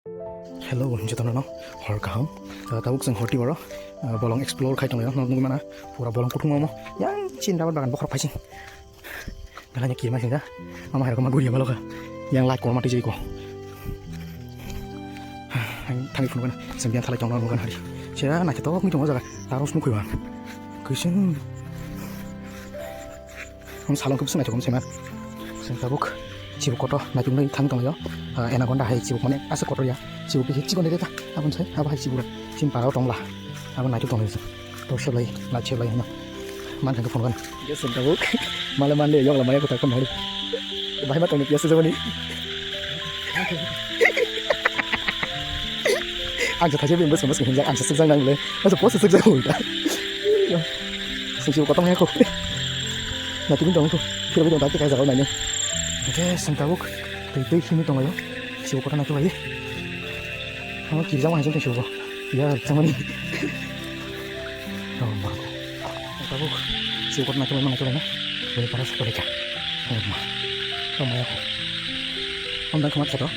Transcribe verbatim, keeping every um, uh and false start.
Hello, jotono no hor kaham. Ah, tabuk chwng hoti oro, ah, bolong explore khai tonglaio, no nugwi mana pura bolong kutung omo. Yang chin rabar bagan bokhorok phaising. Belanya kima singja. Ama hai rokma guriya maloka. Yang light korma tijai ko. Ang thangwi phunukana. Sengbian thalai tongna nugana hari. Sera naithotok mi tongo jaga. Taro sumuk khuiwa. Kuising. Ang salong khe bwswk naithok saiman. Seng tabuk chibuk kotor naithok nai thang tonglaio. Ah, anaconda hai chibuk mane aswk kotor ya. Chibuk bisi chikon de ta. Aboni sai abo hai chibuk rok. Chini parao tongla. Abo naithok tonglaio. To seblai, na seblai hino. Man thang phone kan. Yes, seng tabuk. Male mande yokla maya kota kon hari. Bahai ma tongni pias jabani. Ang sa thaje bimbo sumos hinjak ang sa sukjak nang le. Ang sa post sukjak ulta. Sing sibo kotor ya ko. Na tibin tong ko. Kira bidong tak kai jago nani. Oke, sing tabuk. Tui tui simi tong ayo. Sibo kotor na tu lagi. Ang kirja ma hajong sibo. Ya, jamani. Oh, ma. Tabuk. Sibo kotor na tu mana tu na. Boleh panas ko lecha. Oh, ma. Oh, ma ya ko. Om dan kamat khato.